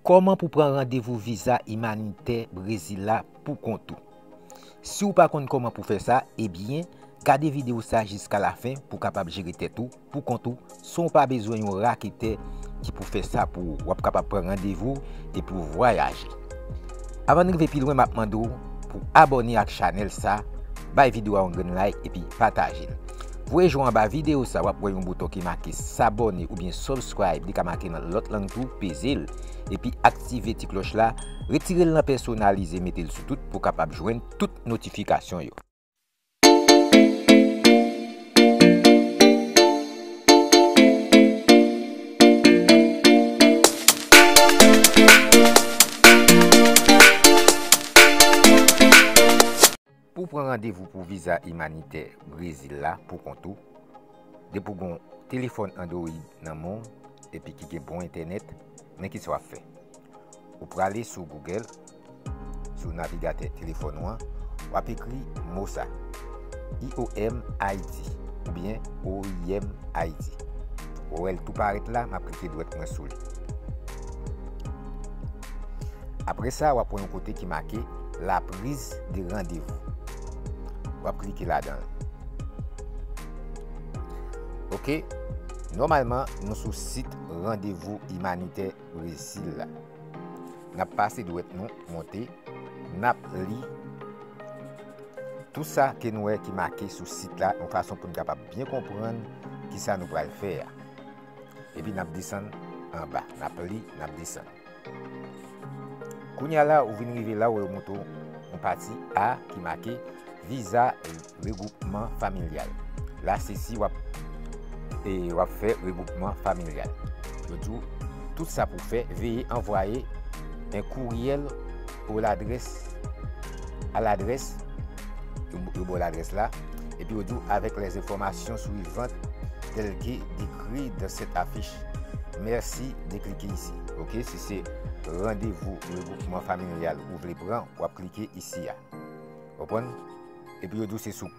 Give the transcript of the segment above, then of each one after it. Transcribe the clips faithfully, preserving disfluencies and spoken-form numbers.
Kòman pou pran randevou viza imanitè Brezil la pou kont ou? Si w pa konn kòman pou fè sa, ebyen, gade videyo sa jiska lafen pou w kapab jere tèt ou pou kont ou, san w pa bezwen yon raketè ki pou fè sa pou ou. W ap kapab pran randevou epi w vwayaje. Avan n rive pi lwen, m ap mande w pou abòne ak chanèl sa, bay videyo a yon grenn like epi pataje l. Voye je w anba videyo sa, w ap wè yon bouton ki make s'abonner oubyen subscribe, li ka make nan lòt lang tou, peze l. Epi aktive ti klòch la, retire l nan pèsonalize, mete l sou tout pou w kapab jwenn tout notifikasyon yo. Pou w pran randevou pou viza imanitè Brezil la pou kont ou, depi w gen yon telefòn Android nan men w epi ki gen bon entènèt, men kisa w ap fè? Ou prale sou Google, sou navigatè telefòn ou an, w ap ekri mo sa, I O M Haiti oubyen O I M Haiti. Ou wè l tou parèt la, m ap klike dwèt mwen sou li. Apre sa, w ap wè yon kote ki make la prise de rendez-vous. W ap klike ladan l. Oke, nòmalman, nou sou sit randevou imanitè Brezil la. N ap pase dwèt nou monte, n ap li tout sa ke nou wè ki make sou sit la, yon fason pou n kapab byen konprann kisa nou pral fè a. Epi n ap desann anba, n ap li, n ap desann. Kounye a la, ou vin rive la, ou wè yo montre w yon pati A ki make viza regwoupman familyal. La, se si w ap, e, w ap fè regwoupman familyal. Yo di w tout sa pou w fè, veye anvwaye un courriel au l'adresse, à l'adresse, yo, yo ba w ladrès la, epi yo di w avec les informations suivantes telles que décrites dans cette affiche. Merci de cliquer ici. Oke, si se randevou regwoupman familyal ou vle pran, w ap klike isi a. Konprann? Epi yo di w se sou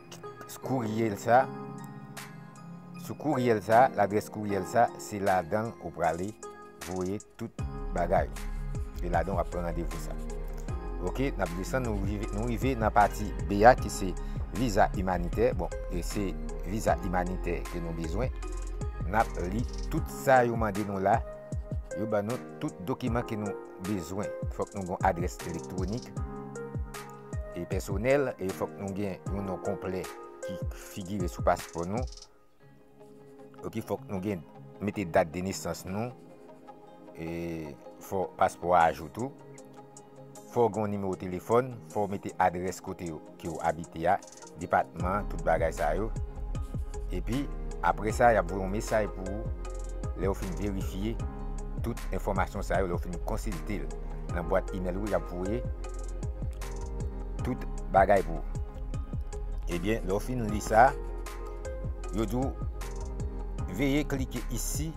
kouryèl sa, sou kouryèl sa, ladrès kouryèl sa, se ladan l ou prale voye tout bagay. Se ladan w ap pran randevou sa. Oke, n ap desann, nou rive, nou rive nan pati B a ki se viza imanitè. Bon, e se viza imanitè ke nou bezwen. N ap li tout sa yo mande nou la. Yo ban nou tout dokiman ke nou bezwen. Fòk nou gen yon adrès elektwonik e pèsonèl, e fòk nou gen yon non konplè ki figire sou paspò nou. Oke, fòk nou gen, mete dat de nesans nou, e fò paspò a ajou tou. Fò w gen yon nimewo telefòn, fò w mete adrès kote w, ke w abite a, depatman, tout bagay sa yo. Epi, apre sa, y ap voye yon mesaj pou ou, lè yo fin verifye tout enfòmasyon sa yo, lè yo fin konsilte l nan bwat imèl ou, y ap voye tout bagay pou ou. Ebyen, lè w fin li sa, yo di w, veuillez cliquer ici,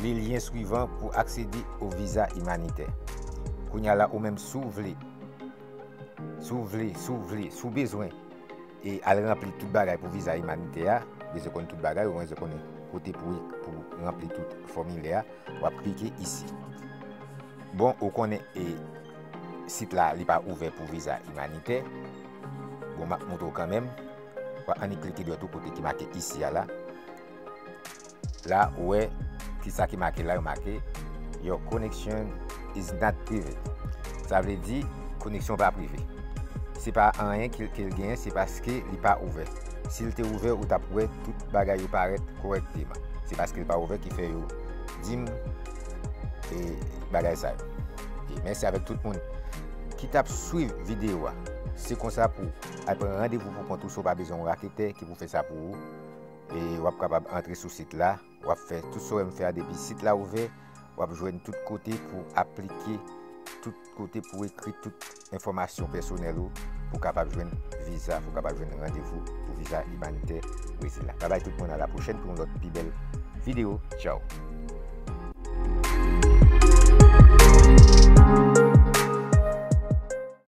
les liens suivants pour accéder au visa humanitaire. Kounye a la, ou menm, si w vle, si w vle, si w vle, si w bezwen, e al ranpli tout bagay pou viza imanitè a, bezwen konn tout bagay, ou bezwen konnen kote pou, pou ranpli tout fòmilè a, w ap klike isi. Bon, ou konnen, e, sit la, li pa ouvè pou viza imanitè. Bon, m ap montre w kanmenm. W ap annik klike dwèt ou kote ki make isi a la. La, ou wè, kisa ki make la, yo make, "Your connection is not private." Sa vle di, koneksyon pa prive. Se pa anyen ke, ke l genyen, se paske li pa ouvè. Si l te ouvè, ou t ap wè tout bagay yo parèt kòrèkteman. Se paske l pa ouvè ki fè yo di m, e, bagay sa yo. E mèsi avèk tout moun ki t ap swiv videyo a. Se konsa pou al pran randevou pou kont ou, si w pa bezwen yon raketè ki pou fè sa pou ou. E w ap kapab antre sou sit la, w ap fè tout sa w wè m fè a depi sit la ouvè, w ap jwenn tout kote pou aplike, tout kote pou ekri tout enfòmasyon pèsonèl ou, pou kapab jwenn viza, pou kapab jwenn randevou pou viza imanitè Brezil la. Babay tout moun, a la pwochèn pou yon lòt pi bèl videyo. Tchaw.